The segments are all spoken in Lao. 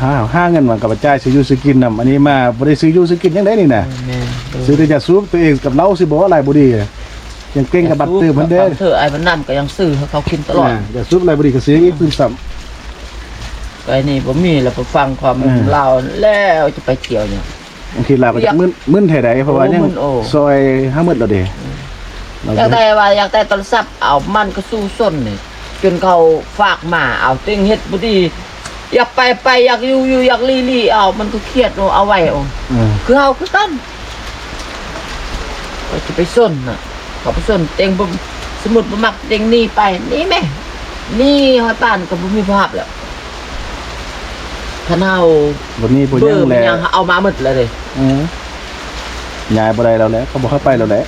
ຫາ ຫາເງິນມາກໍໄປຈ່າຍຊື້ຢູ່ຊື້ກິນນຳ ອັນນີ້ມາບໍ່ໄດ້ຊື້ຢູ່ຊື້ກິນຫຍັງໃດນີ້ນະ. ແມ່ນ ຊື້ແຕ່ຢາສູບ ຕົວເອງກັບເຫຼົ້າຊິບໍ່ຫຼາຍບໍ່ດີ ຍັງເກັ່ງກັບບັດຕື່ມຫັ້ນເດ້. ບາງເທື່ອອ້າຍບັນນຳກໍຍັງຊື້ໃຫ້ເຂົາກິນຕະຫຼອດ. ຢາສູບຫຼາຍບໍ່ດີກໍຊື້ອີກຕື່ມຊ້ຳ. ໄປນີ້ບໍ່ມີແລ້ວ ໄປຟັງຄວາມ ເອີ ລາວແລ້ວຈະໄປທ່ຽວຫຍັງ. ບາງທີລາວກໍຢາກມຶນ ມຶນແທ້ໃດ ເພາະວ່າຍັງ ໂອ້ ຊ່ອຍເຮົາໝົດແລ້ວເດ້. ອືມ ຢາກໄດ້ວ່າ ຢາກໄດ້ໂທລະສັບ ເອົາມັນກໍສູ້ຊົນນີ້ ຈົນເຂົາຝາກມາ ເອົາ ຕົວເອງເຮັດບໍ່ດີ ຢາກໄປໄປ ຢາກຢູ່ຢູ່ ຢາກລີລີ ເອົາ ມັນກໍຄຽດເນາະ ເອົາໄວ້ ເອີ ຄືເຮົາຄືກັນ. ຂ້ອຍຊິໄປຊົນນະ ເຂົາໄປຊົນ ຕົວເອງບໍ່ ສົມມຸດບໍ່ມັກ ຕົວເອງໜີໄປ ໜີແມ້ ໜີຮອດບ້ານກໍບໍ່ມີຜູ້ຮັບແລ້ວ. ຄັນເຮົາບໍ່ມີຜູ້ຫຍັງແລ້ວ ເອົາມາໝົດແລ້ວເດ້. ເອີ ຍ້າຍບໍ່ໄດ້ແລ້ວແຫຼະ ເຂົາບໍ່ໃຫ້ໄປແລ້ວແຫຼະ.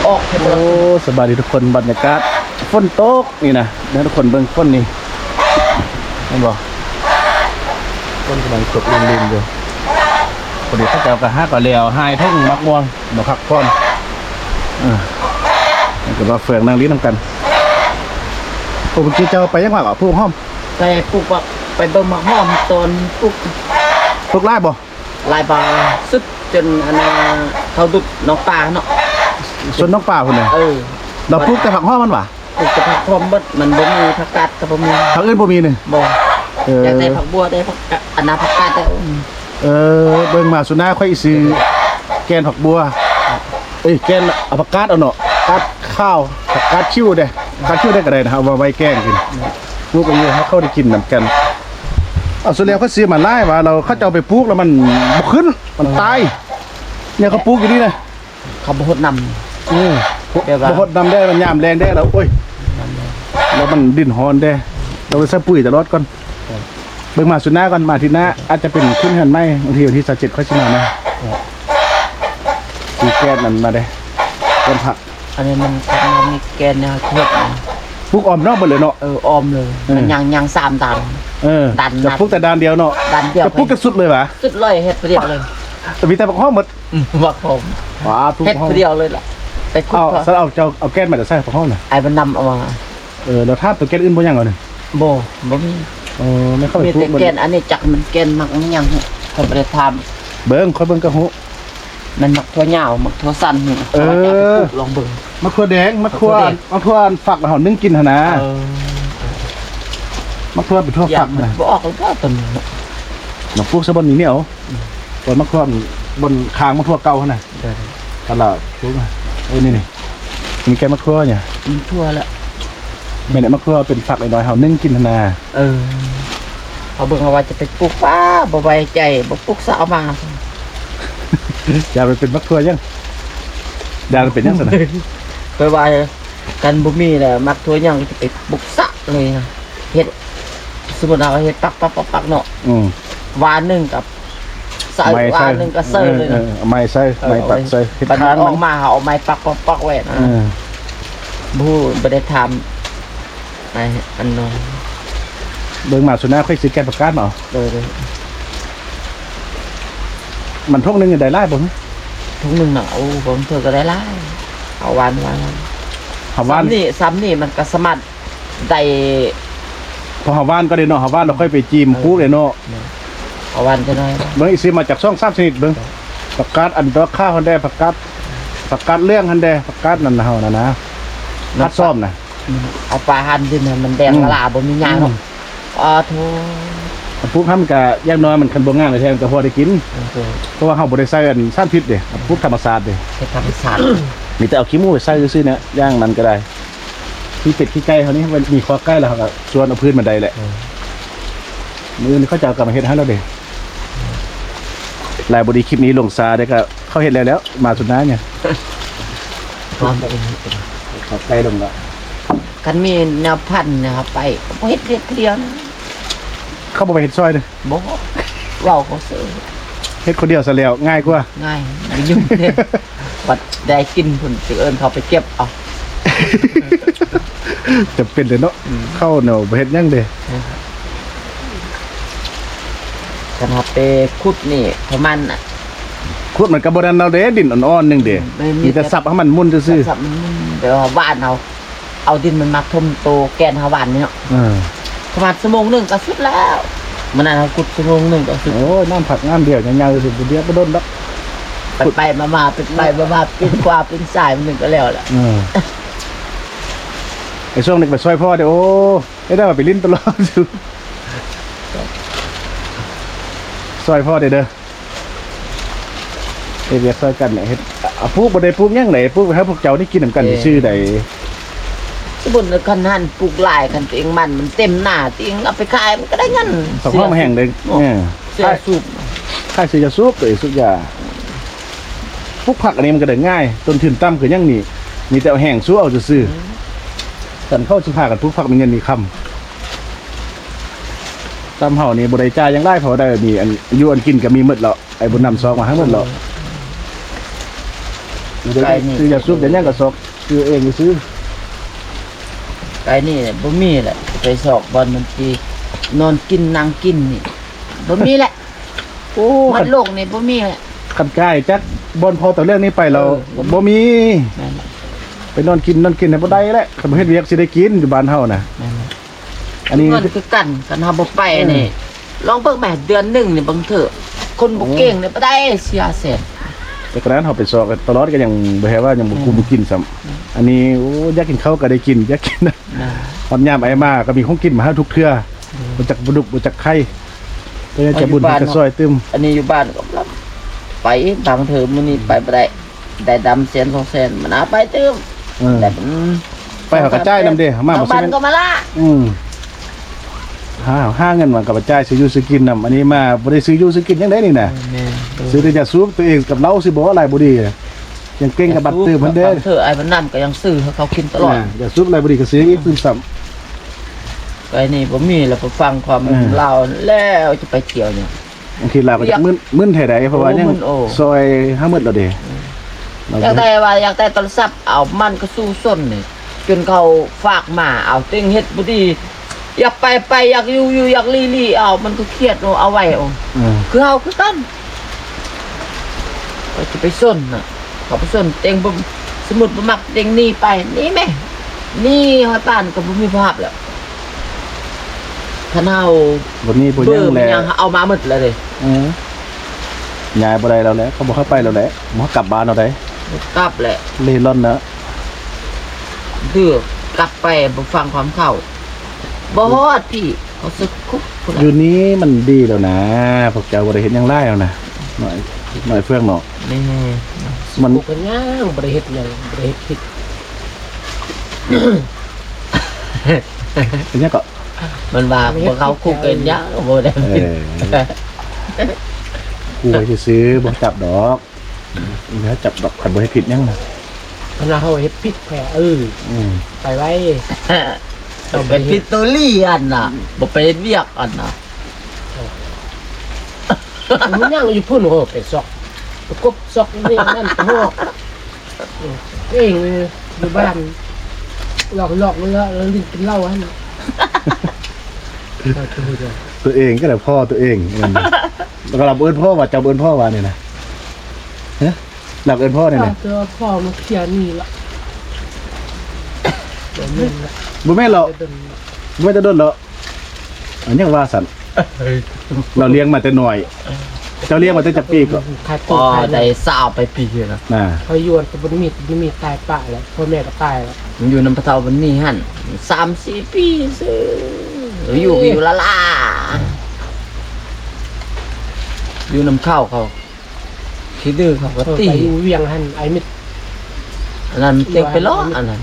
ອອກ ໂອ້ ສະບາຍດີທຸກຄົນ ບັນຍາກາດຝົນຕົກນີ້ນະ ໃຫ້ທຸກຄົນເບິ່ງຝົນນີ້ ເຫັນບໍ່ ຝົນກຳລັງຕົກລິນໆຢູ່. ພໍດີເຂົາເຈົ້າກໍຫາກໍແລ້ວ ຫາຍທົ່ງໝາກມ່ວງມາພັກຜ່ອນ. ເອີ ແລ້ວກໍມາເຟືອງນັ່ງຫຼິ້ນນຳກັນ. ໂອ້ ເມື່ອກີ້ເຈົ້າໄປຫຍັງມາເກາະ ປູກຫອມ? ໄປປູກໝາກ ໄປເບິ່ງໝາກຫອມຕອນປູກ. ປູກຫຼາຍບໍ່? ຫຼາຍບາງ ສຸດຈົນອັນນ່າ ເຂົາດຸດໜອງປາເນາະ ສົນໜອງປາພຸ້ນນະ. ເອີ ລາວປູກແຕ່ຜັກຫອມມັນຫວາ? ປູກແຕ່ຜັກຫອມເບິດ ມັນບໍ່ມີ ຜັກກາດກໍບໍ່ມີ. ຜັກອື່ນບໍ່ມີນີ້? ບໍ່. ເອີ ຢາກໄດ້ຜັກບົວ ໄດ້ຜັກກາດ ອັນນ່າ ຜັກກາດໄດ້. ເອີ ເບິ່ງມາສຸນາ ຂ້ອຍຊິຊື້ແກ່ນຜັກບົວ ເອີຍ ແກ່ນ ເອົາຜັກກາດເອົາເນາະ ກາດຂາວ ຜັກກາດຂິ້ວເດ້ ກາດຂິ້ວເດ້ກໍໄດ້ນະ ເອົາມາໄວ້ແກງກິນ. ປູກຢູ່ ເຮົາເຂົ້າໄດ້ກິນນຳກັນ. ເອົາ ສຸດແລ້ວຂ້ອຍຊື້ມາຫຼາຍວ່າ ແລ້ວເຂົາເຈົ້າໄປປູກແລ້ວມັນບໍ່ຂຶ້ນ ມັນຕາຍ. ເອີ ນີ້ເຂົາປູກຢູ່ນີ້ນະ ເຂົາບໍ່ຫົດນ້ຳ. ອື ແບບວ່າບໍ່ຫົດນ້ຳແດ່ ມັນຍາມແລ້ງແດ່ແລ້ວ ໂອ້ຍ ນ້ຳແລ້ງ ແລ້ວມັນດິນຮ້ອນແດ່ ຕ້ອງໄດ້ໃສ່ປຸ໋ຍຕະຫຼອດກ່ອນ. ເອີ ເບິ່ງມາສຸດໜ້າກ່ອນ ມາທິດໜ້າອາດຈະເປັນຂຶ້ນເຮືອນໃໝ່. ບາງທີວັນທີຊາວເຈັດ ຂ້ອຍຊິມານະ ຊື້ແກ່ນນັ້ນມາເດ້ ແກ່ນຜັກ. ອັນນີ້ມັນ ຄັນວ່າມີແກ່ນແນວເຮັດນະ ປູກອ້ອມນອກເບິດເລີຍເນາະ. ເອີ ອ້ອມເລີຍ ເອີ ມັນຍັງ ຍັງສາມດ້ານ. ເອີ ດ້ານ ຈະປູກແຕ່ດ້ານດຽວເນາະ. ດ້ານດຽວ ຈະປູກຈົນສຸດເລີຍຫວາ? ສຸດເລີຍ ເຮັດຜູ້ດຽວເລີຍ. ມີແຕ່ຜັກຫອມໝົດ. ອື ບັກຫອມ ວ້າ ເຮັດຜູ້ດຽວເລີຍລະ. ໄປຂຸດ ເອົາ ເຂົາ ຊັ້ນເອົາ ເຈົ້າເອົາແກ່ນມາຈາກໃສ ຜັກຫອມນະ? ອ້າຍບຸນນຳເອົາມາ. ເອີ ແລ້ວຖາມຕົວແກ່ນອື່ນບໍ່ຍັງເອົານີ້? ບໍ່ ບໍ່ມີ. ເອີ ແມ່ນເຂົາໄປປູກ ມີແຕ່ແກ່ນ ອັນນີ້ຈັກມັນແກ່ນໝາກອີ່ຫຍັງ ຂ້ອຍບໍ່ໄດ້ຖາມ. ເບິ່ງ ຂ້ອຍເບິ່ງກໍຮູ້ ແມ່ນໝາກຖົ່ວຍາວ ໝາກຖົ່ວສັ້ນນີ້. ເອີ ລອງເບິ່ງ ໝາກຖົ່ວແດງ ໝາກຖົ່ວ ໝາກຖົ່ວແດງ ໝາກຖົ່ວຝັກເຮົາໜຶ້ງກິນຫັ້ນນະ. ເອີ ໝາກຖົ່ວເປັນຖົ່ວຝັກນະ ບໍ່ອອກແລ້ວຕົວນີ້ເນາະ. ລອງປູກຊະບ່ອນນີ້ແນວ ອືມ ບ່ອນໝາກຖົ່ວ ບ່ອນຄາງໝາກຖົ່ວເກົ່າຫັ້ນນະ. ໄດ້ ຕະຫຼາດ ເອີ ນີ້ໆ ມີແກ່ໝາກຖົ່ວຫຍັງ? ໝາກຖົ່ວລະ ແມ່ນແຫຼະ ໝາກຖົ່ວເປັນຝັກນ້ອຍໆ ເຮົາໜຶ້ງກິນຫັ້ນນະ. ເອີ ເຮົາເບິ່ງເອົາວ່າຈະໄປປູກ ປ້າ ບໍ່ໄວ້ໃຈ ບໍ່ປູກຊະເອົາມາ. ຢ່າໄປເປັນໝາກຖົ່ວຫຍັງ ຢ່າໄປເປັນຫຍັງຊັ້ນນະ. ຂ້ອຍວ່າ ຄັນບໍ່ມີແລ້ວ ໝາກຖົ່ວຫຍັງຈະໄປປຸກສະເລີຍນະ. ເຮັດ ສົມມຸດເຮົາເຮັດປັກໆໆໆເນາະ. ອືມ ວານໜຶ່ງກັບໃສ່ ໄມ້ໃສ່ ວານໜຶ່ງກໍໃສ່ເລີຍນະ. ເອີ ເອີ ເອົາໄມ້ໃສ່ ເອີ ໄມ້ປັກໃສ່ ເຮັດຄານ ອອກມາເຮົາເອົາໄມ້ປັກໆໆໄວ້ນະ. ເອີ ບໍ່ຮູ້ ບໍ່ໄດ້ຖາມ ໄອ້ອັນນັ້ນ ເບິ່ງມາສຸນນາ ຂ້ອຍຊື້ແກ່ນຜັກກາດເນາະ. ໂດຍໆ ມັນຖົງໜຶ່ງໄດ້ຫຼາຍບໍ່? ຖົງໜຶ່ງນະ ໂອ້ ບາງເທື່ອກໍໄດ້ຫຼາຍ. ເອົາຫວານ ຫວານ ຫວານ ເຮົາຫວານ ສ່ຳນີ້ ສ່ຳນີ້ມັນກໍສາມາດໄດ້ ເພາະເຮົາຫວານກໍໄດ້ເນາະ ເຮົາຫວານແລ້ວຄ່ອຍໄປຈີ່ມ ເອີ ປູກໄດ້ເນາະ. ເຮົາຫວານຈັກໜ້ອຍ ເບິ່ງ ອີກຊື້ມາຈັກສອງສາມຊະນິດເບິ່ງ. ເອີ ຜັກກາດອັນດອກຂາວຫັ້ນແດ່ ຜັກກາດ ຜັກກາດເຫຼືອງຫັ້ນແດ່ ຜັກກາດນັ້ນເຮົານັ້ນນະ ຜັດຊອມນະ. ອືມ ເອົາປາຫັນດິນໃຫ້ມັນແດງ ອືມ ລາ ບໍ່ມີຫຍ້າເນາະ. ອືມ ອາໂທ ປູກຫັ້ນມັນກະຢ່າງໜ້ອຍມັນຄັນບໍ່ງາມແທ້ໆມັນກະພໍໄດ້ກິນ. ໂອເຄ ເພາະວ່າເຮົາບໍ່ໄດ້ໃສ່ອັນສານພິດເດ້ ປູກທຳມະຊາດເດ້ ເຮັດທຳມະຊາດ ມີແຕ່ເອົາຂີ້ໝູໄປໃສ່ຊື່ໆ ເນາະ ຢ່າງນັ້ນກະໄດ້. ຂີ້ເປັດຂີ້ໄກ່ເຮົານີ້ ມີຄອກໄກ່ແລ້ວເຮົາກະຊວນເອົາພື້ນມາໄດ້ແຫຼະ. ເອີ ມື້ອື່ນເຂົາເຈົ້າກະມາເຮັດໃຫ້ແລ້ວເດ້. ຫຼາຍບໍ່ດີຄລິບນີ້ລົງຊ້າເດ້ ກະເຂົາເຮັດແລ້ວແລ້ວ ມາສຸດໜ້ານີ້ ຄອກໄກ່ລົງແລ້ວ. ຄັນມີແນວພັນນະ ເຮົາໄປ ເຮົາບໍ່ເຮັດ ເຮັດຜູ້ດຽວນະ. ເຂົາບໍ່ໄປເຮັດຊ່ອຍເດີ? ບໍ່ ເວົ້າເຂົາຊື່ ເຮັດຄົນດຽວຊະແລ້ວ ງ່າຍກວ່າ. ງ່າຍ ບໍ່ຫຍຸ້ງເດ້ ບັດໄດ້ກິນພຸ້ນ ຊິເອີ້ນເຂົາໄປເກັບເອົາ. ຈຳເປັນເດ້ເນາະ. ອືມ ເຂົາເນາະ ບໍ່ເຮັດຫຍັງເດ້. ເອີ ຄັນເຮົາໄປຂຸດນີ້ ປະມານ ຂຸດມັນກໍບໍ່ນັ້ນເອົາເດ້ ດິນອ່ອນໆໜຶ່ງເດ້ ອືມ ມີແຕ່ສັບໃຫ້ມັນໝຸ່ນຊື່ໆ ສັບມັນໝຸ່ນ ແບບວ່າຫວ່ານເອົາ ເອົາດິນມັນມາຖົມໂຕແກ່ນເຮົາຫວ່ານນີ້ເນາະ ເອີ ປະມານຊົ່ວໂມງໜຶ່ງກໍສຸດແລ້ວ ມື້ນັ້ນເຮົາຂຸດຊົ່ວໂມງໜຶ່ງກໍສຸດ ໂອ້ຍ ນ້ຳພັກນ້ຳດຽວ ຍາວໆ ຊິບໍ່ດຽວບໍ່ດົນດອກ ໄປໆມາໆ ໄປໆມາໆ ປີ້ນຂວາປີ້ນຊ້າຍ ມັນໜຶ່ງກໍແລ້ວແຫຼະ ເອີ ໄອ້ຊ່ວງນີ້ໄປຊ່ອຍພໍ່ເດ້ ໂອ້ ເຮັດໄດ້ວ່າໄປຫຼິ້ນຕະຫຼອດ ຊ່ອຍພໍ່ເດ້ເດີ. ເຮັດວຽກຊ່ອຍກັນເຮັດ ອາ ປູກບໍ່ໄດ້ປູກຫຍັງໃດ ປູກໄວ້ໃຫ້ພວກເຈົ້ານີ້ກິນນຳກັນຊື່ໆໃດ ສົມມຸດຄັນຫັ້ນປູກຫຼາຍ ຄັນຕົວເອງໝັ່ນ ມັນເຕັມນາ ຕົວເອງເອົາໄປຂາຍ ມັນກໍໄດ້ເງິນ ສະພາບແຫ້ງເດ້ ເອີ ເສຍສູບ ຂາຍຊື້ຢາສູບ ຕົວເອງສູບຢາ ປູກຜັກອັນນີ້ມັນກໍໄດ້ງ່າຍ ຕົ້ນທຶນຕ່ຳຄືຫຍັງນີ້ ມີແຕ່ເອົາແຫ້ງຊູເອົາຊື່ໆ ອືມ ຄັນເຂົາຊິພາກັນປູກຜັກມີເງິນມີຄຳ ຕາມເຮົານີ້ບໍ່ໄດ້ຈ່າຍຫຍັງຫຼາຍ ເພາະວ່າໄດ້ມີອັນ ຢູ່ອັນກິນກໍມີໝົດແລ້ວ ໄອ້ບຸນນຳຊອກມາໃຫ້ໝົດແລ້ວ ໄກ່ນີ້ ຊື້ຢາສູບຢາຫຍັງກໍຊອກຊື້ເອງຊື່ ໄກ່ນີ້ບໍ່ມີແຫຼະ ໄປຊອກບ່ອນມັນຊິນອນກິນນັ່ງກິນນີ້ ບໍ່ມີແຫຼະ ໂອ້ ໝົດໂລກນີ້ບໍ່ມີແຫຼະ ຄັນກາຍຈາກບ່ອນພໍ່ຕາເລື່ອງນີ້ໄປແລ້ວ ເອີ ບໍ່ມີ ແມ່ນ ໄປນອນກິນ ນອນກິນໃຫ້ບໍ່ໄດ້ແຫຼະ ຄັນບໍ່ເຮັດວຽກຊິໄດ້ກິນຢູ່ບ້ານເຮົານະ ແມ່ນ ອັນນີ້ເງິນຄືກັນ ຄັນເຮົາບໍ່ໄປນີ້ ເອີ ລອງເບິ່ງແໝ ເດືອນໜຶ່ງນີ້ເບິ່ງເຖາະ ຄົນບໍ່ເກັ່ງນີ້ບໍ່ໄດ້ເສຍແສນ ແຕ່ກະນັ້ນເຮົາໄປຊອກຕະຫຼອດກໍຍັງບໍ່ແຮວ່າຍັງບໍ່ກຸ້ມກິນຊ້ຳ ອືມ ອັນນີ້ ໂອ້ ຢາກກິນເຂົ້າກໍໄດ້ກິນ ຢາກກິນ ແມ່ນ ຮອດຍາມໄອມາກໍມີຂອງກິນມາໃຫ້ທຸກເທື່ອ ອືມ ບໍ່ຈັກປາດຸກບໍ່ຈັກໄຂ່ ກໍຢາກຈະບຸນໃຫ້ກະຊ່ອຍຕື່ມ ອັນນີ້ຢູ່ບ້ານກໍໄປ ບາງເທີມມື້ນີ້ໄປບໍ່ໄດ້ ໄດ້ດຳແສນສອງແສນ ມັນເອົາໄປຕື່ມ ເອີ ແຕ່ມັນ ໄປເຮົາກໍຈ່າຍນຳເດ້ ມາບໍ່ຊື້ ບາງບ້ານກໍມາລະ ອືມ ຫາ ຫາເງິນມາກໍມາຈ່າຍຊື້ຢູ່ຊື້ກິນນຳ ອັນນີ້ມາບໍ່ໄດ້ຊື້ຢູ່ຊື້ກິນຫຍັງໃດນີ້ນະ ແມ່ນ ຊື້ແຕ່ຢາສູບ ຕົວເອງກັບເຫຼົ້າຊິບໍ່ຫຼາຍບໍ່ດີ ຍັງເກັ່ງກັບບັດຕື່ມຫັ້ນເດ້ ເທື່ອອ້າຍມັນນຳກໍຍັງຊື້ໃຫ້ເຂົາກິນຕະຫຼອດ ຢາສູບຫຼາຍບໍ່ດີກໍຊື້ອີກຕື່ມຊ້ຳ ໄປນີ້ບໍ່ມີແລ້ວ ໄປຟັງຄວາມ ເອີ ລາວແລ້ວຈະໄປທ່ຽວຫຍັງ ບາງທີລາວກໍຢາກມຶນ ມຶນແທ້ໃດ ເພາະວ່າຍັງ ໂອ້ ມຶນ ໂອ້ ຊ່ອຍເຮົາໝົດແລ້ວເດ້ ອືມ ຢາກໄດ້ວ່າ ຢາກໄດ້ໂທລະສັບ ເອົາມັນກໍສູ້ຊົນນີ້ ຈົນເຂົາຝາກມາ ເອົາ ຕົວເອງເຮັດບໍ່ດີ ຢາກໄປໄປ ຢາກຢູ່ຢູ່ ຢາກຫຼີຫຼີ ເອົາ ມັນກໍຄຽດເນາະ ເອົາໄວ້ ເອີ ຄືເຮົາຄືກັນ ຂ້ອຍຈະໄປຊົນນະ ເຂົາໄປຊົນ ຕົວເອງບໍ່ ສົມມຸດບໍ່ມັກ ຕົວເອງໜີໄປ ໜີແມ ໜີຮອດບ້ານກໍບໍ່ມີພາບແລ້ວ ຄັນເຮົາບໍ່ໜີບໍ່ຫຍັງແຫຼະ ເອົາມາໝົດແລ້ວເດ້ ເອີ ຍ້າຍບໍ່ໄດ້ແລ້ວແຫຼະ ເຂົາບໍ່ໃຫ້ໄປແລ້ວແຫຼະ ບໍ່ກັບບ້ານເອົາໃດ ກັບແຫຼະ ເລ່ລ່ອນນະ ຄືກັບໄປບໍ່ຟັງຄວາມເຂົາ ບໍ່ຮອດພີ້ ເຂົາສຶກຄຸກພຸ້ນແຫຼະ ຢູ່ນີ້ມັນດີແລ້ວນະ ພວກເຈົ້າບໍ່ໄດ້ເຮັດຫຍັງຫຼາຍແລ້ວນະ ໜ້ອຍ ໜ້ອຍເຟືອງເນາະ ແມ່ນ ມັນ ກຸກກັນຫຍັງ ບໍ່ໄດ້ເຮັດຫຍັງ ບໍ່ໄດ້ເຮັດຜິດ ເປັນຫຍັງເກາະ ມັນວ່າບໍ່ເຂົ້າຄຸກເປັນຫຍັງ ບໍ່ໄດ້ ເອີ ຂູ່ໄວ້ຊື່ໆ ບໍ່ຈັບດອກ ບໍ່ຈັບດອກ ຄັນບໍ່ເຮັດຜິດຫຍັງນະ ຄັນວ່າເຮົາເຮັດຜິດແທ້ ເອີ ອືມ ໄປໄວ້ ໄປຜິດໂຕລີອັນນະ ບໍ່ໄປເຮັດວຽກອັນນະ ເອີ ມັນຍັງຢູ່ພຸ້ນ ໂອ້ ໄປຊອກ ໄປກົບຊອກນີ້ນັ້ນ ໄປຮອກ ເອງຢູ່ບ້ານ ລອກໆ ເລາະໆ ຫຼິ້ນກິນເຫຼົ້າຫັ້ນ ຕົວເອງກໍໄດ້ພໍ່ຕົວເອງ ແລ້ວກໍລາວເອີ້ນພໍ່ວ່າ ເຈົ້າເອີ້ນພໍ່ວ່ານີ້ນະ ຮະ ລາວເອີ້ນພໍ່ນີ້ນະ ເຈົ້າພໍ່ມາເຄຍໜີລະ ບໍ່ແມ່ນລະ ບໍ່ແມ່ນແລ້ວ ບໍ່ແມ່ນແຕ່ດົນແລ້ວ ອັນຫຍັງວ່າຊັ້ນ ລາວລ້ຽງມາແຕ່ນ້ອຍ ເຈົ້າລ້ຽງມາແຕ່ຈັກປີເກາະ ພໍໄດ້ຊາວປາຍປີແລ້ວນະ ຂ້ອຍຢູ່ອັນຕະບຸນມີດ ຕະບຸນມີດຕາຍປະແລ້ວ ພໍ່ແມ່ກໍຕາຍແລ້ວ ມັນຢູ່ນຳພໍ່ເຖົ້າບຸນມີຫັ້ນ ສາມສີ່ປີຊື່ ຢູ່ກໍຢູ່ລ້າໆ ຢູ່ນຳເຂົາ ເຂົາຂີ້ດື້ ເຂົາກໍຕີ ໄປຢູ່ວຽງຫັ້ນ ໄອ້ມິດ ອັນນັ້ນເຕັກໄປເລາະ ອັນນັ້ນ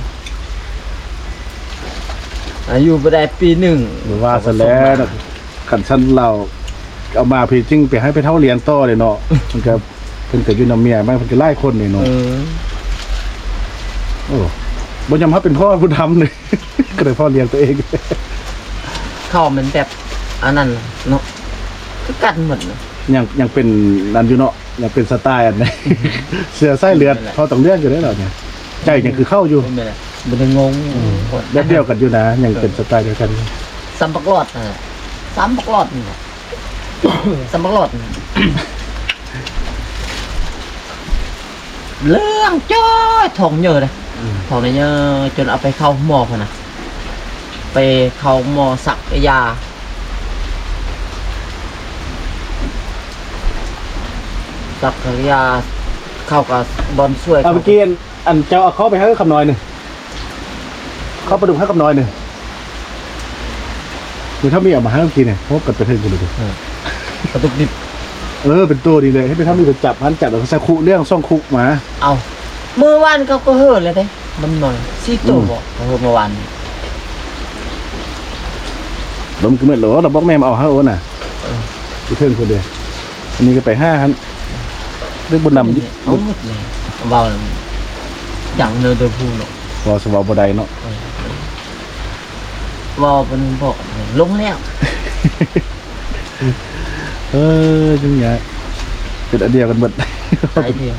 ອາ ຢູ່ບໍ່ໄດ້ປີໜຶ່ງ ວ່າຊັ້ນແຫຼະ ຄັນຊັ້ນລາວເອົາມາພີ້ຈຶ່ງໄປໃຫ້ໄປເຖົ້າລ້ຽງຕໍ່ເດ້ເນາະ ມັນກໍ ເພິ່ນກໍຢູ່ນຳເມຍມາ ເພິ່ນກໍຫຼາຍຄົນເດ້ເນາະ ເອີ ໂອ້ ບໍ່ຍອມຮັບເປັນພໍ່ບຸນທຳເລີຍ ກໍໄດ້ພໍ່ລ້ຽງຕົວເອງ ເຂົາມັນແບບອັນນັ້ນເນາະ ຄືກັນໝົດເນາະ ຍັງ ຍັງເປັນອັນນັ້ນຢູ່ເນາະ ຍັງເປັນສະໄຕລ໌ອັນ ເຊື້ອສາຍເລືອດພໍ່ຕາເລື່ອງຢູ່ເດ້ລາວນີ້ ໃຈຍັງຄືເຂົາຢູ່ ແມ່ນ ບໍ່ໄດ້ງົງ ອືມ ແບບດຽວກັນຢູ່ນະ ຍັງເປັນສະໄຕລ໌ດຽວກັນຢູ່ ສ່ຳບັກຫຼອດຫັ້ນແຫຼະ ສ່ຳບັກຫຼອດນີ້ແຫຼະ ສ່ຳບັກຫຼອດນີ້ ເ ເຫຼືອງຈ້ອຍ ທ້ອງເຍີເດ້ ອືມ ທ້ອງເຍີ ຈົນເອົາໄປເຂົ້າໂຮງໝໍພຸ້ນນະ ໄປເຂົ້າໂຮງໝໍສັກຢາ ສັກຢາ ເຂົາກໍບ່ອນຊ່ວຍ ເອົາ ເຂົາ ເມື່ອກີ້ ອັນເຈົ້າເອົາເຂົ້າໄປໃຫ້ຄຳນ້ອຍໜຶ່ງ ເຂົ້າປາດຸກໃຫ້ຄຳນ້ອຍໜຶ່ງ ແມ່ເຖົ້າມີເອົາມາໃຫ້ເມື່ອກີ້ນີ້ ໂອ້ ກັນໄປເຖິງພຸ້ນເລີຍ ເອີ ປາດຸກດິບ ເອີ ເປັນໂຕນີ້ແຫຼະ ໃຫ້ແມ່ເຖົ້າມີໄປຈັບຫັ້ນ ຈັບແລ້ວກໍໃສ່ຄຸເລື່ອງສອງຄຸມາ ເອົາ ມື້ວານເຂົາກໍເຫີແລ້ວເດ້ ມັນໜ້ອຍ ສີ່ໂຕ ອືມ ບໍ່ ເຮີເມື່ອວານນີ້ ລົມຄືເໝິດໂລດ ລະບອກແມ່ມາເອົາໃຫ້ໂອນນະ ເອີ ຢູ່ເທິງພຸ້ນເດ້ ອັນນີ້ກໍໄປຫາຫັ້ນ ເລື່ອງບໍ່ນຳ ເອົາໝົດເລີຍ ເວົ້າຈັ່ງເນີເດີຜູ້ເນາະ ເວົ້າສະເວົ້າບໍ່ໄດ້ເນາະ ເອີ ເວົ້າເພິ່ນບອກລົງແລ້ວ ເອີ ຫຍຸ້ງຍາກ ເປັນອັນດຽວກັນເບິດ ອັນດຽວ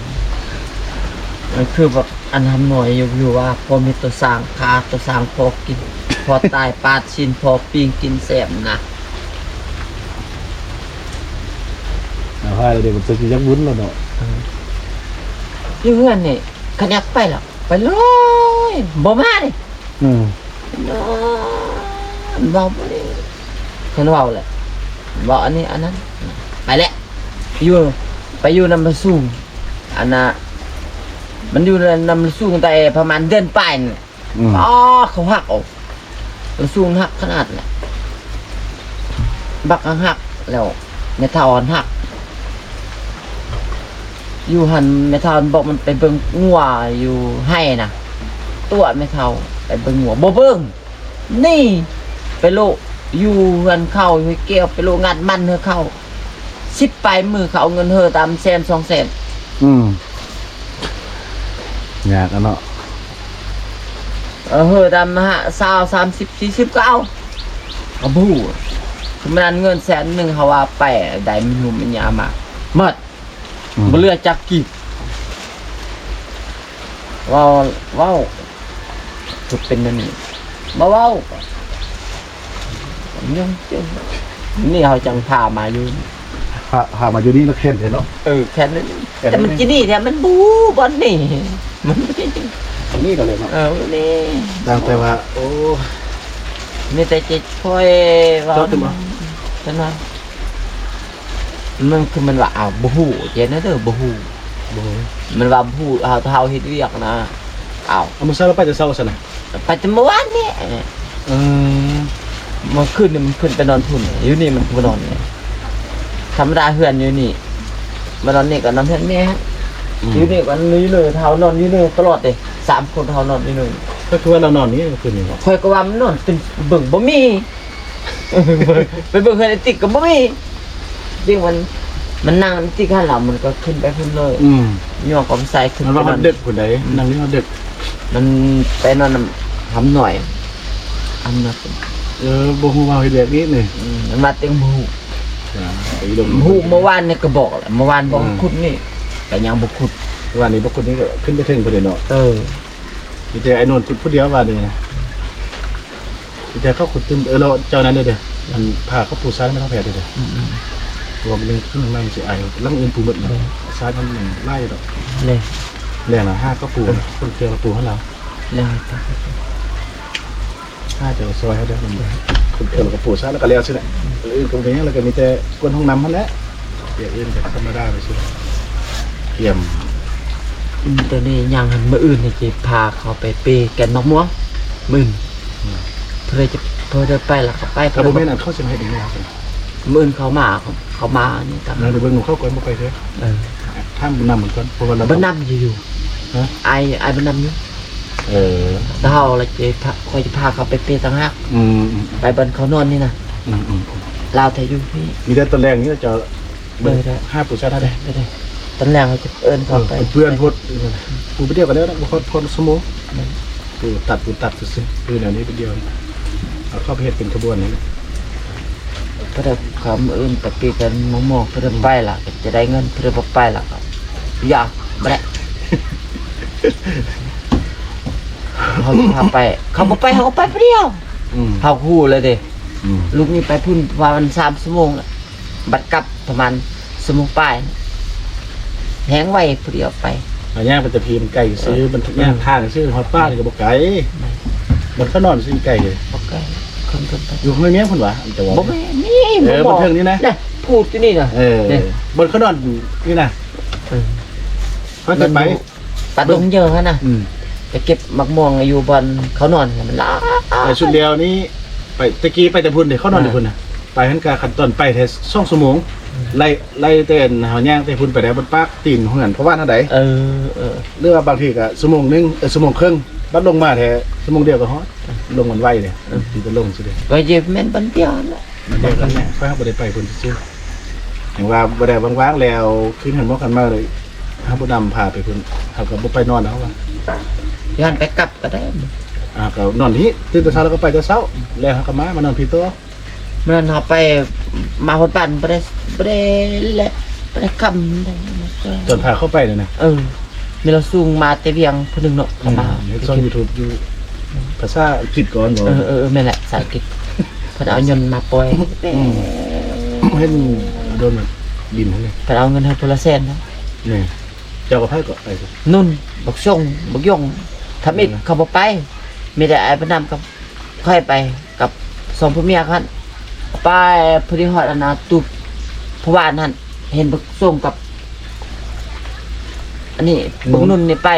ມັນຄືແບບອັນຫຳໜ້ອຍຢູ່ ຢູ່ວ່າພໍມີໂຕສ້າງ ຂ້າໂຕສ້າງພໍກິນ ພໍຕາຍປາດຊີ້ນ ພໍປີ້ງກິນແຊບນະ ເອົາຫາແລ້ວເດ້ ມັນຊິຢາກວຸ້ນແລ້ວເນາະ ເອີ ຢູ່ເຮືອນນີ້ ຄັນຢາກໄປລະໄປເລີຍ ບໍ່ມາເດ້ ອືມ ນອນເວົ້າບໍ່ໄດ້ ຄັນເວົ້າແຫຼະ ເວົ້າອັນນີ້ອັນນັ້ນ ໄປແຫຼະ ຢູ່ ໄປຢູ່ນຳລາວສູງ ອັນນ່າ ມັນຢູ່ນຳລາວສູງແຕ່ປະມານເດືອນປາຍນີ້ ອືມ ອໍ ເຂົາຮັກເອົາ ລາວສູງຮັກຂະໜາດແຫຼະ ບັກຮັກ ແລ້ວແມ່ເຖົ້າຫັ້ນຮັກ ຢູ່ຫັ້ນແມ່ເຖົ້າບອກມັນໄປເບິ່ງງົວຢູ່ໄຮ່ນະ ຕົວະແມ່ເຖົ້າໄປເບິ່ງງົວ ບໍ່ເບິ່ງ ໜີໄປໂລະ ຢູ່ເຮືອນເຂົາ ຢູ່ຫ້ວຍແກ້ວ ໄປໂລະ ງັດມັນໃຫ້ເຂົາ ສິບປາຍມື້ ເຂົາເອົາເງິນເຮີຕາມແສນສອງແສນ ອືມ ຍາກອະເນາະ ເອີ ເຮີຕາມຫ້າ ຊາວ ສາມສິບ ສີ່ສິບ ກໍເອົາ ກໍບໍ່ຮູ້ ຄືມັນນັ້ນເງິນແສນໜຶ່ງ ເຮົາວ່າໄປໄດ້ມັນຫຸ່ມມັນຍາມາໝົດ ອືມ ບໍ່ເຫຼືອຈັກກີບ ເວົ້າ ເວົ້າ ຄືເປັນແນວນີ້ ບໍ່ເວົ້າ ຍັງເຈັບ ນີ້ເຮົາຈັ່ງພາມາຢູ່ ພາ ພາມາຢູ່ນີ້ລະແຄ້ນແທ້ເນາະ ເອີ ແຄ້ນ ແຄ້ນ ແຕ່ມັນຊິໜີແທ້ ມັນບໍ່ຮູ້ບ່ອນໜີ ມັນໜີກໍເລີຍເນາະ ເອີ ນີ້ ຕັ້ງແຕ່ວ່າ ໂອ້ ມີແຕ່ຈິດຄ່ອຍເວົ້າ ເຈົ້າຕື່ມບໍ່? ເຈົ້ານະ ມັນຄືມັນວ່າ ອ້າວ ບໍ່ຮູ້ ເຈົ້ານະເດີ ບໍ່ຮູ້ ບໍ່ຮູ້ ມັນວ່າບໍ່ຮູ້ ເຮົາ ເຮົາເຮັດວຽກນະ ອ້າວ ເອົາ ມື້ເຊົ້າລາວໄປແຕ່ເຊົ້າຊັ້ນນະ ໄປແຕ່ມື້ວານນີ້ ເອີ ມື້ຄືນນີ້ມັນຂຶ້ນໄປນອນພຸ້ນ ຢູ່ນີ້ມັນບໍ່ນອນນີ້ ທຳມະດາເຮືອນຢູ່ນີ້ ມານອນນີ້ກໍນອນເຮືອນແມ່ ອືມ ຢູ່ນີ້ກໍນອນຢູ່ເນີ ເຮົານອນຢູ່ເນີຕະຫຼອດເດ້ ສາມຄົນເຮົານອນຢູ່ເນີ ກໍຄືວ່າລາວນອນນີ້ຄືນນີ້ ຂ້ອຍກໍວ່າມັນນອນເປັນເບິ່ງບໍ່ມີ ໄປເບິ່ງເຮືອນໄອ້ຕິກກໍບໍ່ມີ ຕິກມັນ ມັນນັ່ງຕິກຫັ້ນລະ ມັນກໍຂຶ້ນໄປພຸ້ນເລີຍ ອືມ ຍ້ອນຄວາມໃສ່ຂຶ້ນ ມັນວ່າຮອດດຶກພຸ້ນໃດ ອືມ ນັ່ງຢູ່ຮອດດຶກ ມັນໄປນອນນຳຫຳໜ້ອຍ ຫຳໜ້ອຍ ເອີ ບໍ່ຮູ້ວ່າເຮັດແບບນີ້ນີ້ ອືມ ມັນວ່າເຕັງບໍ່ຮູ້ ອ່າ ໄປລົມ ຮູ້ ເມື່ອວານນີ້ກໍບອກແລ້ວ ເມື່ອວານບອກ ອືມ ຂຸດນີ້ ກໍຍັງບໍ່ຂຸດ ວານນີ້ບໍ່ຂຸດນີ້ກໍຂຶ້ນໄປເຖິງພຸ້ນເດເນາະ ເອີ ມີແຕ່ໄອ້ໂນນຂຸດຜູ້ດຽວວານນີ້ນະ ແຕ່ເຂົາຂຸດຕື່ມ ເອີ ແລ້ວເຈົ້ານັ້ນເດີ ອັນ ພາເຂົາປູຊານແມ່ນຂອງແພດເດີ ອືມໆ ບອກໜຶ່ງຂຶ້ນມາມັນຊິອາຍ ຫຼັງອື່ນປູໝົດເນາະ ເອີ ຊານມັນຫຼາຍດອກ ແລ້ວ ແລ້ວນະ ຫາເຂົາປູ ເອີ ຄົນເຄື່ອງລະປູໃຫ້ລາວ ແລ້ວ ຫາເຈົ້າຊ່ອຍເຮົາເດີ ຄົນເຄື່ອງລະປູຊານ ແລ້ວກໍແລ້ວຊີ້ແຫຼະ ອືມ ອື່ນກໍບໍ່ເປັນຫຍັງ ແລ້ວກໍມີແຕ່ກວນຫ້ອງນ້ຳຫັ້ນແຫຼະ ຢ່າງອື່ນກໍທຳມະດາໄປຊີ້ ກຽມ ອືມ ຕອນນີ້ຍັງຫັ້ນ ມື້ອື່ນນີ້ຊິພາເຂົາໄປເປແກ່ນໝາກມ່ວງ ມື້ອື່ນ ອືມ ເພື່ອຈະ ເພື່ອໄດ້ໄປລະກໍໄປ ກໍບໍ່ແມ່ນອັນເຂົາຊິມາເຮັດອີ່ຫຍັງຊັ້ນ ມື້ອື່ນເຂົາມາ ເຂົາມານີ້ກໍ ເບິ່ງນຳເຂົາກ່ອນ ບໍ່ໄປເທື່ອ ເອີ ຖາມບຸນນຳເພິ່ນກ່ອນ ເພາະວ່າລາວ ບຸນນຳຢູ່ ຮະ ອ້າຍ ອ້າຍບຸນນຳຢູ່ ເອີ ແຕ່ເຮົາລະຈະພາ ຂ້ອຍຈະພາເຂົາໄປເປຕ່າງຫາກ ອືມ ໄປບ່ອນເຂົານອນນີ້ນະ ອືມໆ ລາວແທ້ຢູ່ພີ້ ມີແຕ່ຕອນແລງນີ້ເຈົ້າ ເອີ ໄດ້ ຫາຜູ້ຊາຍໄດ້ ໄດ້ ຕອນແລງເຮົາຈະເອີ້ນເຂົາໄປ ເອີ ເພື່ອນໂພດ ຜູ້ໄປດຽວກັນແລ້ວນະ ບໍ່ຮອດ ຮອດຊົ່ວໂມງ ຜູ້ຕັດ ຜູ້ຕັດຊື່ໆ ຄືແນວນີ້ໄປດຽວ ເອົາເຂົ້າໄປເຮັດເປັນຂະບວນນີ້ແຫຼະ ເພິ່ນເອົາຄຳອື່ນຕະກີ້ກັນມາໝໍ ເພິ່ນໄປລະກໍຈະໄດ້ເງິນ ເພິ່ນບໍ່ໄປລະກໍຢ່າ ບໍ່ໄດ້ ເຮົາຊິພາໄປ ເຂົາບໍ່ໄປ ເຮົາກໍໄປຜູ້ດຽວ ອືມ ເຮົາຮູ້ແລ້ວເດ້ ອືມ ລູກນີ້ໄປພຸ້ນປະມານສາມຊົ່ວໂມງລະ ບັດກັບປະມານຊົ່ວໂມງປາຍ ແຮງໄວຜູ້ດຽວໄປ ຍ່າງໄປແຕ່ພີມັນໄກຊື່ ມັນຍ່າງທາງຊື່ ຮອດປ່ານີ້ກໍບໍ່ໄກ. ມັນກໍນອນຊື່ໄກເລີຍ ບໍ່ໄກ. ເພິ່ນ ເພິ່ນໄປ ຢູ່ຫ້ວຍແມງພຸ້ນຫວາ ອັນເຈົ້າເວົ້າ ບໍ່ແມ່ນ ນີ້ ເອີ ບໍ່ ບໍ່ເຖິງນີ້ນະ ພູດຢູ່ນີ້ນະ. ເອີ ເດ້ ບ່ອນເຂົານອນນີ້ນະ. ເອີ ເຮົາຈະໄປ ມັນຢູ່ ປ່າດົງເຢີຫັ້ນນະ. ອືມ ໄປເກັບໝາກມ່ວງຢູ່ບ່ອນເຂົານອນ ມັນຫຼາຍ. ໄປຊຸດດຽວນີ້ ໄປ ແຕ່ກີ້ໄປແຕ່ພຸ້ນເດ້ ເຂົານອນຢູ່ພຸ້ນນະ. ອ່າ ໄປຫັ້ນກະ ຄັນຕອນໄປແທ້ສອງຊົ່ວໂມງ. ອືມ ໄລ່ ໄລ່ແຕ່ເຮົາຍ່າງແຕ່ພຸ້ນໄປໄດ້ ມັນປາກຕີນເຮືອນພໍ່ບ້ານເຮົາໃດ. ເອີ ເອີ ຫຼືວ່າບາງທີກະຊົ່ວໂມງໜຶ່ງ ເອີ ຊົ່ວໂມງເຄິ່ງ ບັດລົງມາແທ້ຊົ່ວໂມງດຽວກໍຮອດ. ອືມ ລົງມັນໄວເດ້. ເອີ ທີ່ຈະລົງຊິເດ້ ກໍເຢັບແມ່ນບັນດຽວນັ້ນແຫຼະ. ມັນເດີນນັ້ນແຫຼະ ຂ້ອຍເຮົາບໍ່ໄດ້ໄປພຸ້ນຊື່ໆ ຍັງວ່າບໍ່ໄດ້ວ່າງໆ ແລ້ວຄືນເຫັນໝໍກັນມາເລີຍ ເຮົາບໍ່ນຳພາໄປພຸ້ນ ເຮົາກໍບໍ່ໄປນອນເຮົາວ່າ ຢ້ານໄປກັບກໍໄດ້. ອ່າ ກໍນອນທີ່ ຕື່ນແຕ່ເຊົ້າແລ້ວກໍໄປແຕ່ເຊົ້າ ແລ້ວເຮົາກໍມາ ມານອນພີ່ຕໍ່. ມື້ນັ້ນເຮົາໄປ ມາຮອດບ້ານບໍ່ໄດ້ ບໍ່ໄດ້ແລະ ບໍ່ໄດ້ຄ່ຳໃດ. ຕອນພາເຂົາໄປນັ້ນນະ ເອີ ມີລາວສົ່ງມາແຕ່ວຽງຜູ້ໜຶ່ງເນາະ ເຂົາມາ ອືມ ເຮັດຊ່ອງຢູທູບຢູ່ ອືມ ພາສາອັງກິດກ່ອນບໍ? ເອີ ເອີ ເອີ ແມ່ນແຫຼະ ພາສາອັງກິດ. ເພິ່ນເອົາຍົນມາປ່ອຍ. ອືມ ເຫັນໂດນແບບບິນຫັ້ນເດ ເພິ່ນເອົາເງິນໃຫ້ຜູ້ລະແສນນະ. ແມ່ນ ເຈົ້າກັບໃຜກໍໄປ? ນຸ່ນ ບັກຊົງ ບັກຢົງ ທຳອິດ ເອີ ເຂົາບໍ່ໄປ ມີແຕ່ອ້າຍບຸນນຳກັບຂ້ອຍໄປ ກັບສອງຜົວເມຍຫັ້ນ ໄປພໍດີຮອດອັນນ່າ ຕູບຜູ້ບ້ານຫັ້ນ ເຫັນບັກຊົງກັບ ອັນນີ້ ອືມ ບັກນຸ່ນນີ້ໄປ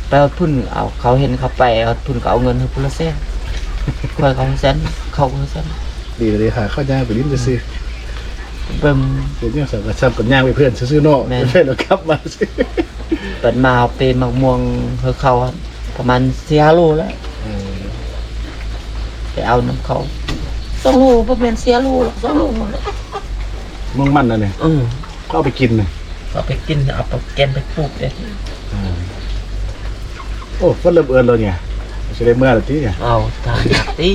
ໄປຮອດພຸ້ນ ເອົາ ເຂົາເຫັນເຂົາໄປຮອດພຸ້ນ ກໍເອົາເງິນໃຫ້ຜູ້ລະແສນ ຂ້ອຍກໍແສນ ເຂົາກໍແສນ. ດີເລີຍ ຫາເຂົ້າຍ່າງໄປຫຼິ້ນຊື່ໆ ເບິ່ງ ເປັນຫຍັງຊັ້ນ ກໍຊ່ຳກັນຍ່າງໄປເພື່ອນຊື່ໆເນາະ. ແມ່ນ ໄປແລ້ວກັບມາຊື່ ບັດມາເຮົາເປໝາກມ່ວງໃຫ້ເຂົາ ປະມານສີ່ຫ້າໂລແລ້ວ. ເອີ ໄປເອົານຳເຂົາ ສອງໂລ ບໍ່ແມ່ນສີ່ໂລດອກ ສອງໂລ. ມ່ວງມັນອັນນີ້ ເອີ ກໍເອົາໄປກິນນະ ເອົາໄປກິນ ເອົາໄປແກນໄປປູກເດ້. ເອີ ໂອ້ ເພິ່ນເລີ່ມເອີ້ນແລ້ວນີ້ ຊິໄດ້ເມືອແລ້ວຕິນີ້. ເອົາ ທາງຍາກຕິ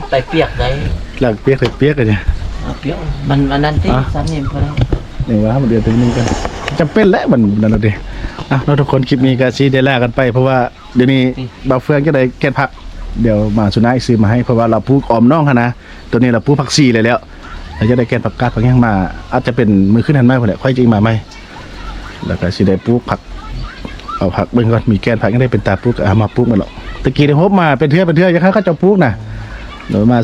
ໄປປຽກໄດ໋ ຫຼັງປຽກໄປປຽກອັນນີ້ ເອົາປຽກ ມັນອັນນັ້ນຕິ ອ່ະ ສາມນິ້ວເພິ່ນ ນີ້ວ່າມັນເດືອນເປັນໜຶ່ງກັນ ຈຳເປັນແຫຼະ ມັນນັ້ນແຫຼະຕິ. ອ່ະ ເນາະ ທຸກຄົນ ຄລິບນີ້ກໍຊິໄດ້ລາກັນໄປ ເພາະວ່າ ດຽວນີ້ ນີ້ ບ່າວເຟືອງຈະໄດ້ແກນຜັກ ດຽວມາສຸນາຊິຊື້ມາໃຫ້ ເພາະວ່າລາວປູກອ້ອມໜອງຫັ້ນນະ ຕອນນີ້ລາວປູກຜັກຊີໄດ້ແລ້ວ ລາວຈະໄດ້ແກນຜັກກາດຜັກຫຍັງມາ ອາດຈະເປັນມື້ຄືນຫັ້ນມາພຸ້ນແຫຼະ ຂ້ອຍຈະມາໃໝ່ ແລ້ວກໍຊິໄດ້ປູກຜັກ ເອົາຜັກເບິ່ງກ່ອນ ມີແກນຜັກຫຍັງໄດ້ເປັນຕາປູກ ກໍເອົາມາປູກໝົດແລ້ວ. ແຕ່ກີ້ໄດ້ຮົບມາເປັນເທື່ອເປັນເທື່ອ ຢາກໃຫ້ເຂົາເຈົ້າປູກນະ ແລ້ວມາ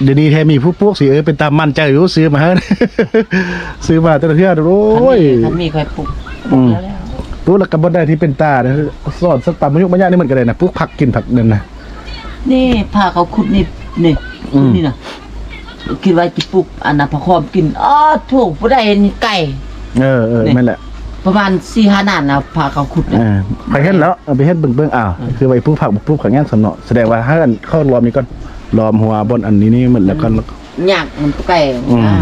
ດຽວນີ້ແທ້ມີຜູ້ປູກຊິ ເອີ ເປັນຕາໝັ້ນໃຈຢູ່ ຊື້ມາໃຫ້ ຊື້ມາແຕ່ລະເທື່ອ ໂອ້ຍ ຄັນມີ ຄັນມີຂ້ອຍປູກ ອືມ ປູກແລ້ວ ປູກແລ້ວກໍບໍ່ໄດ້ທີ່ເປັນຕາ ສອນສັດຕຳມະຍຸມະຍະນີ້ມັນກໍໄດ້ນະ ປູກຜັກກິນຜັກນັ້ນນະ. ນີ້ພາເຂົາຂຸດນີ້ ນີ້ ອືມ ນີ້ນະ ຄິດວ່າຊິປູກອັນນະ ຜັກຫອມກິນ ອ້າໂທ້ ຜູ້ໃດເຫັນໄກ ເອີ ເອີ ນີ້ ແມ່ນແຫຼະ ປະມານສີ່ຫ້ານານນະ ພາເຂົາຂຸດນະ. ເອີ ຂ້ອຍເຫັນແລ້ວ ເອົາໄປເຮັດເບິ່ງໆ ອ້າວ ເອີ ຄືໄວ້ປູກຜັກ ປູກຜັກຫຍັງຊັ້ນເນາະ ສະແດງວ່າໃຫ້ອັນເຂົາລ້ອມນີ້ກ່ອນ ລ້ອມຫົວບ່ອນອັນນີ້ນີ້ໝົດແລ້ວກໍ ອືມ ຍາກມັນໄປ ອືມ ນະ.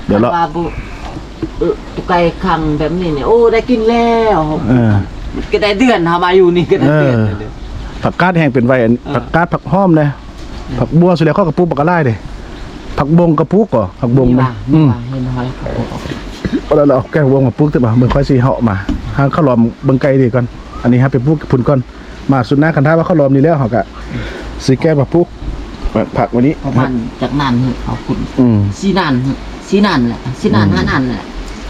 ດຽວເລາະ ຄັນວ່າບໍ່ ເອີ ໄກ່ຂັງແບບນີ້ນີ້ ໂອ້ ໄດ້ກິນແລ້ວ ເອີ ກໍໄດ້ເດືອນ ເຮົາມາຢູ່ນີ້ກໍໄດ້ເດືອນ ເອີ ແລ້ວເດ້. ຜັກກາດແຮງເປັນໄວ ເອີ ຜັກກາດ ຜັກຫອມເດ້ ອືມ ຜັກບົວ ສຸດແລ້ວເຂົາກໍປູກບັກຫຼາຍເດ້ ຜັກບົງກໍປູກກໍ ຜັກບົງ ມີວ່າ ອືມ ມີວ່າ ເຫັນເຮົາເຂົາເອົາ ເອົາແກ້ວບົງມາປູກ ແຕ່ວ່າເບິ່ງຂ້ອຍຊິເຫາະມາ ຫາເຂົາລອມເບິ່ງໄກ່ດີກ່ອນ ອັນນີ້ເຮົາໄປປູກພຸ້ນກ່ອນ. ມາສຸດໜ້າ ຄັນຖ້າວ່າເຂົາລອມນີ້ແລ້ວ ເຮົາກະຊິແກ້ມາປູກຜັກໄວ້ນີ້ ປະມານຈັກນານເຮີ ເຮົາຂຸດ ອືມ ສີ່ນານເຮີ ສີ່ນານແຫຼະ ສີ່ນານ ອືມ ຫ້ານານແຫຼະ.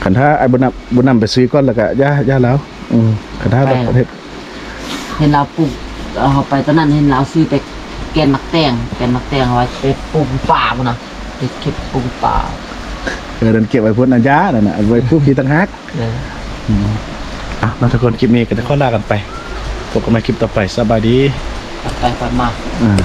ຄັນຖ້າອ້າຍບຸນນຳ ບຸນນຳໄປຊື້ກ່ອນ ແລ້ວກະຢ່າ ຢ່າລາວ ອືມ ຄັນຖ້າແບບເຮັດ ເຫັນລາວປູກ ເຮົາໄປຕອນນັ້ນເຫັນລາວຊື້ແຕ່ແກນໝາກແຕງ ແກນໝາກແຕງ ເອົາໄວ້ໄປປູກປ່າພຸ້ນນະ ໄປເກັບປູກປ່າ ເອີ ນັ້ນເກັບໄວ້ພຸ້ນນະ ຢ່າ ນັ້ນນະ ເອົາໄວ້ປູກທີ່ຕ່າງຫາກ. ເອີ ອືມ ອ່ະ ເນາະ ທຸກຄົນ ຄລິບນີ້ກໍຈະຂໍລາກັນໄປ ພົບກັນໃໝ່ຄລິບຕໍ່ໄປ ສະບາຍດີ ໄປ ໄປ ມາ ອືມ.